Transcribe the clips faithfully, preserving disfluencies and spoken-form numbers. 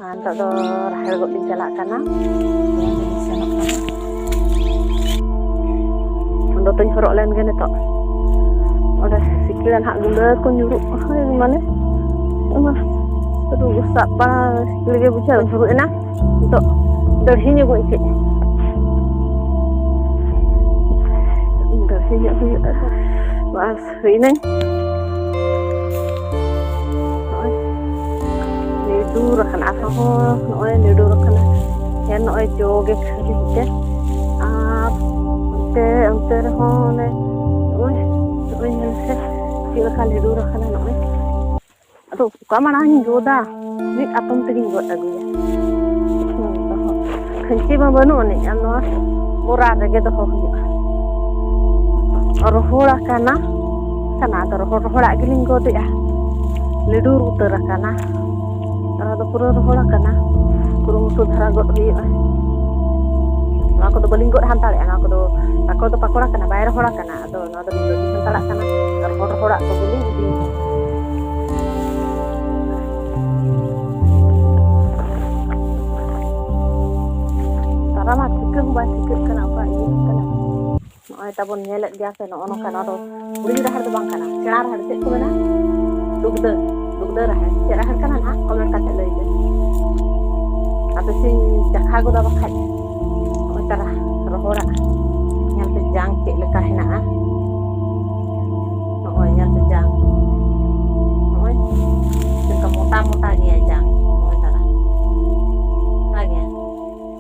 ᱟᱨ ᱱᱤᱛᱚᱜ ᱫᱚ ᱨᱟᱦᱮᱲ ᱜᱚᱫ ᱞᱤᱧ ᱪᱟᱞᱟᱜ ᱠᱟᱱᱟ᱾ ᱥᱮᱱᱚᱜ ᱠᱟᱱᱟ᱾ ᱫᱚᱛᱚᱧ ᱦᱚᱨᱚᱜ ᱞᱮᱱ ᱜᱮ ᱱᱤᱛᱚᱜ᱾ ᱚᱸᱰᱮ ᱥᱤᱠᱲᱤ ᱱᱟᱦᱟᱜ ᱜᱩᱸᱰᱟᱹ ᱠᱚ ᱧᱩᱨᱩᱜ, ᱦᱳᱭ, ᱢᱟᱱᱮ ᱚᱱᱟ ᱨᱩ ᱥᱟᱵ ᱵᱟᱲᱟ ᱥᱤᱠᱲᱤ ᱜᱮ ᱵᱩᱡᱷᱟᱹᱣ ᱧᱩᱨᱩᱜ ᱮᱱᱟ᱾ ᱱᱤᱛᱚᱜ ᱫᱟᱹᱲᱦᱤ ᱧᱚᱜᱚᱜ ᱟᱹᱧ ᱠᱟᱹᱡ᱾ ᱫᱟᱹᱲᱦᱤ ᱧᱚᱜ ᱦᱩᱭᱩᱜᱼᱟ᱾ ᱵᱟᱥ, ᱦᱩᱭᱱᱟᱹᱧ᱾ ᱱᱚᱜᱼᱚᱭ ᱞᱤᱰᱩᱨ ᱟᱠᱟᱱᱟ, ᱟᱨᱦᱚᱸ ᱱᱚᱜᱼᱚᱭ ᱞᱤᱰᱩᱨ ᱟᱠᱟᱱᱟ᱾ ᱯᱷᱮᱱ ᱱᱚᱜᱼᱚᱭ ᱡᱚ ᱜᱮ ᱠᱷᱟᱹᱞᱤ ᱛᱮ᱾ ᱟᱨ ᱚᱱᱛᱮ, ᱚᱱᱛᱮ ᱨᱮᱦᱚᱸ ᱚᱱᱮ ᱱᱚᱜᱼᱚᱭ, ᱱᱚᱜᱼᱚᱭ ᱧᱮᱞ ᱯᱮ ᱪᱮᱫ ᱞᱮᱠᱟ ᱞᱤᱰᱩᱨ ᱟᱠᱟᱱᱟ ᱱᱚᱜᱼᱚᱭ᱾ ᱟᱫᱚ ᱚᱠᱟ ᱢᱟᱲᱟᱝ ᱤᱧ ᱜᱚᱫᱟ, ᱢᱤᱫ ᱟᱛᱚᱢ ᱛᱮᱜᱤᱧ ᱜᱚᱫ ᱟᱹᱜᱩᱭᱟ᱾ ᱦᱩᱸ, ᱫᱚᱦᱚ᱾ ᱠᱷᱟᱹᱧᱪᱤ ᱢᱟ ᱵᱟᱹᱱᱩᱜ ᱟᱹᱱᱤᱡ, ᱟᱨ ᱱᱚᱣᱟ ᱵᱚᱨᱟ ᱨᱮᱜᱮ ᱫᱚᱦᱚ ᱦᱩᱭᱩᱜᱼᱟ᱾ ᱨᱚᱦᱚᱲ ᱟᱠᱟᱱᱟ, ᱠᱟᱱᱟ, ᱟᱫᱚ ᱨᱚᱦᱚᱲ ᱨᱚᱦᱚᱲᱟᱜ ᱜᱮᱞᱤᱧ ᱜᱚᱫᱮᱜᱼᱟ᱾ ᱞᱤᱰᱩᱨ ᱩᱛᱟᱹᱨ ᱟᱠᱟᱱᱟ᱾ ᱱᱚᱣᱟ ᱫᱚ ᱯᱩᱨᱟᱹ ᱨᱚᱦᱚᱲ ᱟᱠᱟᱱᱟ, ᱠᱩᱨᱩᱢᱩᱴᱩ ᱫᱷᱟᱨᱟ ᱜᱚᱫ ᱦᱩᱭᱩᱜᱼᱟ᱾ ᱱᱚᱣᱟ ᱠᱚᱫᱚ ᱵᱟᱹᱞᱤᱧ ᱜᱚᱫ ᱦᱟᱛᱟᱲᱮᱜᱼᱟ, ᱱᱚᱣᱟ ᱠᱚᱫᱚ ᱯᱟᱠᱚᱲ ᱟᱠᱟᱱᱟ, ᱵᱟᱭ ᱨᱚᱦᱚᱲ ᱟᱠᱟᱱᱟ᱾ ᱟᱫᱚ ᱱᱚᱣᱟ ᱫᱚ ᱵᱟᱹᱞᱤᱧ ᱜᱚᱫ ᱦᱟᱛᱟᱲᱟᱜ ᱠᱟᱱᱟ, ᱨᱚᱦᱚᱲ ᱨᱚᱦᱚᱲᱟᱜ ᱠᱚᱜᱮᱞᱤᱧ ᱤᱫᱤᱭᱮᱫᱟ᱾ ᱛᱟᱨᱟ ᱢᱟ ᱴᱷᱤᱠᱟᱹ ᱦᱚᱸ ᱵᱟᱭ ᱴᱷᱤᱠᱟᱹᱜ ᱠᱟᱱᱟ, ᱚᱠᱟ ᱤᱭᱟᱹ ᱠᱟᱱᱟ᱾ ᱱᱚᱜᱼᱚᱭ ᱛᱟᱵᱚᱱ ᱧᱮᱞᱮᱫ ᱜᱮᱭᱟ ᱥᱮ, ᱱᱚᱜᱼᱚ ᱱᱚᱝᱠᱟ, ᱱᱚᱣᱟ ᱫᱚ ᱠᱩᱲᱤ ᱨᱟᱦᱮᱲ ᱫᱚ ᱵᱟᱝ ᱠᱟᱱᱟ, ᱥᱮᱬᱟ ᱨᱟᱦᱮᱲ, ᱪᱮᱫ ᱠᱚ ᱢᱮᱱᱟ? ᱫᱩᱜᱽᱫᱟᱹ, ᱫᱩᱜᱽᱫᱟᱹ ᱨᱟᱦᱮᱲ᱾ ᱪᱮᱫ ᱨᱟᱦᱮᱲ ᱠᱟᱱᱟ ᱱᱟᱦᱟᱜ? comment ᱠᱟᱛᱮ ᱞᱟᱹᱭ ᱯᱮ᱾ ᱟᱯᱮ ᱥᱮᱧ ᱪᱟᱠᱷᱟ ᱜᱚᱫᱟ ᱵᱟᱠᱷᱟᱡ᱾ ᱱᱚᱜᱼᱚᱭ ᱛᱟᱨᱟ ᱨᱚᱦᱚᱲᱟᱜ᱾ ᱧᱮᱞ ᱯᱮ ᱡᱟᱝ ᱪᱮᱫ ᱞᱮᱠᱟ ᱦᱮᱱᱟᱜᱼᱟ᱾ ᱱᱚᱜᱼᱚᱭ ᱧᱮᱞ ᱯᱮ ᱡᱟᱝ᱾ ᱱᱚᱜᱼᱚᱭ ᱪᱮᱫ ᱞᱮᱠᱟ ᱢᱚᱴᱟ ᱢᱚᱴᱟ ᱜᱮᱭᱟ ᱡᱟᱝ᱾ ᱱᱚᱜᱼᱚᱭ ᱛᱟᱨᱟ᱾ ᱢᱚᱴᱟ ᱜᱮᱭᱟ᱾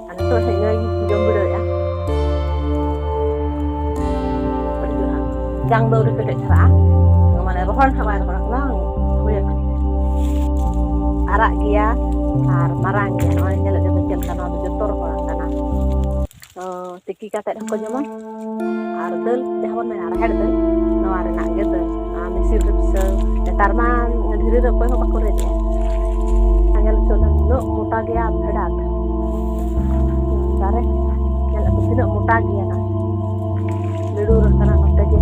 ᱟᱨ ᱱᱤᱛᱚᱜ ᱦᱮᱡ ᱱᱚᱜᱼᱚᱭ ᱡᱚᱢ ᱵᱤᱰᱟᱹᱣᱮᱫᱼᱟ᱾ ᱟᱹᱰᱤ ᱡᱳᱨ ᱦᱟᱸᱜ ᱡᱟᱝ ᱫᱚ ᱟᱹᱣᱨᱤ ᱠᱮᱴᱮᱡ ᱫᱷᱟᱨᱟᱜᱼᱟ᱾ ᱢᱟᱱᱮ ᱨᱚᱦᱚᱲ ᱱᱟᱦᱟᱜ ᱵᱟᱭ ᱨᱚᱦᱚᱲ ᱟᱠᱟᱱᱟ, ᱦᱩᱭ ᱟᱠᱟᱱᱟ᱾ ᱟᱨᱟᱜ ᱜᱮᱭᱟ ᱟᱨ ᱢᱟᱨᱟᱝ ᱜᱮᱭᱟ᱾ ᱱᱚᱜᱼᱚᱭ ᱧᱮᱞᱮᱫ ᱜᱮᱯᱮ ᱪᱮᱫ ᱞᱮᱠᱟ, ᱱᱚᱣᱟ ᱫᱚ ᱡᱚᱛᱚ ᱨᱚᱦᱚᱲ ᱟᱠᱟᱱᱟ᱾ ᱛᱚ, ᱛᱤᱠᱤ ᱠᱟᱛᱮᱫ ᱦᱚᱸᱠᱚ ᱡᱚᱢᱟ᱾ ᱟᱨ ᱫᱟᱹᱞ, ᱡᱟᱦᱟᱸ ᱵᱚᱱ ᱢᱮᱱᱟ ᱨᱟᱦᱮᱲ ᱫᱟᱹᱞ, ᱱᱚᱣᱟ ᱨᱮᱱᱟᱜ ᱜᱮ ᱫᱟᱹᱞ, ᱱᱚᱣᱟ ᱢᱤᱥᱤᱱ ᱨᱮ ᱯᱤᱥᱟᱹᱣ᱾ ᱱᱮᱛᱟᱨ ᱢᱟ ᱫᱷᱤᱨᱤ ᱨᱮ ᱚᱠᱚᱭ ᱦᱚᱸ ᱵᱟᱠᱚ ᱨᱤᱫᱮᱜᱼᱟ᱾ ᱧᱮᱞ ᱦᱚᱪᱚ ᱞᱮᱢ, ᱱᱩᱱᱟᱹᱜ ᱢᱚᱴᱟ ᱜᱮᱭᱟ ᱯᱷᱮᱰᱟᱛ ᱫᱟᱨᱮ᱾ ᱧᱮᱞ ᱟᱯᱮ ᱛᱤᱱᱟᱹᱜ ᱢᱚᱴᱟ ᱜᱮᱭᱟ ᱱᱟᱜ᱾ ᱞᱤᱲᱩᱨ ᱟᱠᱟᱱᱟ ᱱᱚᱛᱮ ᱜᱮ᱾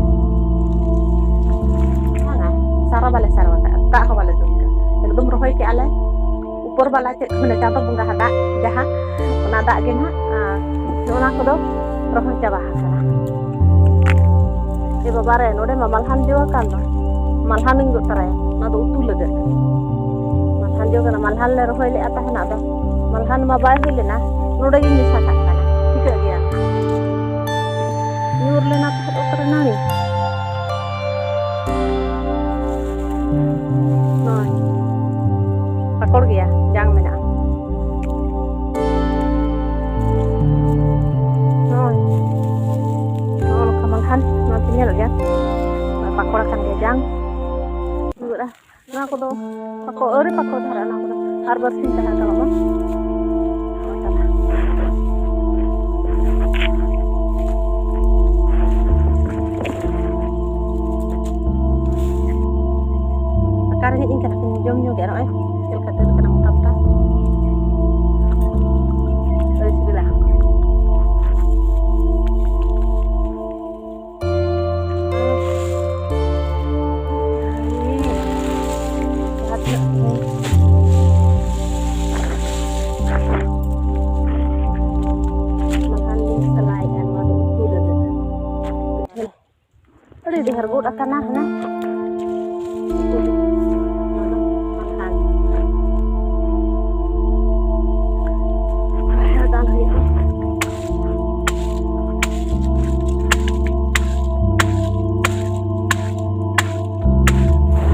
ᱵᱟᱝᱟ, ᱥᱟᱨᱟ ᱵᱟᱞᱮ ᱥᱟᱨᱟ ᱟᱠᱟᱫᱼᱟ, ᱫᱟᱜ ᱦᱚᱸ ᱵᱟᱞᱮ ᱫᱩᱞ ᱟᱠᱟᱫᱼᱟ᱾ ᱮᱠᱫᱚᱢ ᱨᱚᱦᱚᱭ ᱠᱮᱜᱼᱟ ᱞᱮ᱾ ᱩᱯᱚᱨ ᱵᱟᱞᱟ ᱪᱮᱫ ᱠᱚ ᱢᱮᱱᱟ, ᱪᱟᱸᱫᱚ ᱵᱚᱸᱜᱟ ᱦᱟᱜ ᱫᱟᱜ, ᱡᱟᱦᱟᱸ ᱚᱱᱟ ᱫᱟᱜ ᱜᱮ ᱱᱟᱦᱟᱜ, ᱟᱨ ᱱᱚᱜᱼᱚ ᱱᱟ ᱠᱚᱫᱚ ᱨᱚᱦᱚᱭ ᱪᱟᱵᱟ ᱟᱠᱟᱱᱟ᱾ ᱮ ᱵᱟᱵᱟ ᱨᱮ, ᱱᱚᱰᱮ ᱢᱟ ᱢᱟᱞᱦᱟᱱ ᱡᱚ ᱟᱠᱟᱱ ᱫᱚ, ᱢᱟᱞᱦᱟᱱ ᱤᱧ ᱜᱚᱫ ᱛᱟᱨᱟᱭᱟ, ᱚᱱᱟ ᱫᱚ ᱩᱛᱩ ᱞᱟᱹᱜᱤᱫ᱾ ᱢᱟᱞᱦᱟᱱ ᱡᱚ ᱠᱟᱱᱟ, ᱢᱟᱞᱦᱟᱱ ᱞᱮ ᱨᱚᱦᱚᱭ ᱞᱮᱫᱼᱟ ᱛᱟᱦᱮᱱ, ᱟᱫᱚ ᱢᱟᱞᱦᱟᱱ ᱢᱟ ᱵᱟᱭ ᱦᱩᱭ ᱞᱮᱱᱟ, ᱱᱚᱰᱮ ᱜᱤᱧ ᱢᱮᱥᱟ ᱠᱟᱜ ᱠᱟᱱᱟ, ᱴᱷᱤᱠᱟᱹᱜ ᱜᱮᱭᱟ᱾ ᱧᱩᱨ ᱞᱮᱱᱟ ᱛᱟᱦᱮᱸᱫ ᱚᱛ ᱨᱮ ᱱᱟᱹᱲᱤ᱾ ᱱᱚᱜᱼᱚᱭ᱾ ᱯᱟᱠᱚᱲ ᱜᱮᱭᱟ, ᱡᱟᱝ ᱢᱮᱱᱟᱜᱼᱟ᱾ ᱱᱚᱜᱼᱚᱭ᱾ ᱱᱚᱜᱼᱚ ᱱᱚᱝᱠᱟ ᱢᱟᱞᱦᱟᱱ, ᱱᱚᱣᱟ ᱯᱮ ᱧᱮᱞ ᱜᱮᱭᱟ᱾ ᱯᱟᱠᱚᱲ ᱟᱠᱟᱱ ᱜᱮᱭᱟ ᱡᱟᱝ᱾ ᱱᱚᱣᱟ ᱠᱚᱫᱚ ᱯᱟᱠᱚ-, ᱟᱹᱣᱨᱤ ᱯᱟᱠᱚ ᱫᱷᱟᱨᱟ, ᱚᱱᱟ ᱠᱚᱫᱚ ᱟᱨ ᱵᱟᱨᱥᱤᱧ ᱛᱟᱦᱮᱸ ᱦᱟᱛᱟᱲᱚᱜ ᱢᱟ᱾ ᱚᱠᱟᱨᱮ ᱦᱮᱡ ᱤᱧ ᱠᱟᱱᱟ ᱠᱤᱱ ᱡᱚᱢ ᱧᱩ ᱜᱮ, ᱱᱚᱜᱼᱚᱭ ᱪᱮᱫ ᱞᱮᱠᱟ ᱫᱟᱹᱨ ᱠᱟᱱᱟ ᱢᱚᱴᱟ ᱢᱚᱴᱟ᱾ ᱟᱹᱰᱤ ᱥᱤᱵᱤᱞᱟ᱾ ᱡᱟᱦᱟᱸ ᱛᱤᱱᱟᱹᱜ ᱥᱟᱺᱜᱤᱧ ᱵᱟᱠᱷᱟᱱ ᱞᱤᱧ ᱪᱟᱞᱟᱣᱮᱫᱼᱟ ᱱᱚᱣᱟ ᱫᱚ ᱩᱛᱩ ᱞᱟᱹᱜᱤᱫ᱾ ᱟᱹᱰᱤ ᱰᱷᱮᱨ ᱜᱚᱫ ᱟᱠᱟᱱᱟ ᱦᱟᱱᱟ᱾ ᱩᱛᱩ ᱫᱚ ᱱᱚᱣᱟ ᱫᱚ ᱵᱟᱠᱷᱟᱱ ᱨᱟᱦᱮᱲ ᱫᱟᱞ ᱦᱩᱭᱩᱜᱼᱟ᱾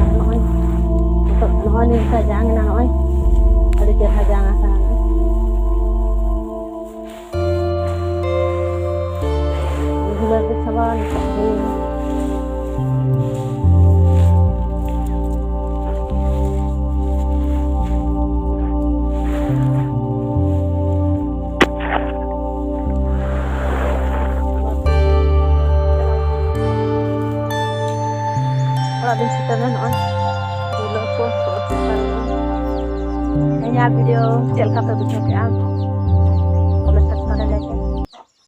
ᱟᱨ ᱱᱚᱜᱼᱚᱭ ᱱᱤᱛᱚᱜ ᱱᱚᱜᱼᱚᱭ ᱱᱤᱝᱠᱟ ᱡᱟᱝ ᱮᱱᱟ, ᱱᱚᱜᱼᱚᱭ ᱟᱹᱰᱤ ᱪᱮᱦᱨᱟ ᱡᱟᱝ ᱟᱠᱟᱱᱟ᱾ ᱫᱩᱞᱟᱹᱲ ᱜᱮ ᱥᱟᱵᱟᱣ ᱱᱤᱛᱚᱜ ᱦᱩᱭ ᱮᱱᱟ᱾ ᱚᱲᱟᱜ ᱫᱚᱧ ᱥᱮᱴᱮᱨ ᱮᱱᱟ ᱱᱚᱜᱼᱚᱭ᱾ ᱫᱩᱞᱟᱹᱲ ᱠᱚ ᱥᱚᱦᱚᱨ ᱥᱮᱴᱮᱨ ᱮᱱᱟ᱾ ᱤᱧᱟᱹᱜ video ᱪᱮᱫ ᱞᱮᱠᱟ ᱯᱮ ᱵᱩᱡᱷᱟᱹᱣ ᱠᱮᱫᱼᱟ? Comment section ᱨᱮ ᱞᱟᱹᱭ ᱯᱮ᱾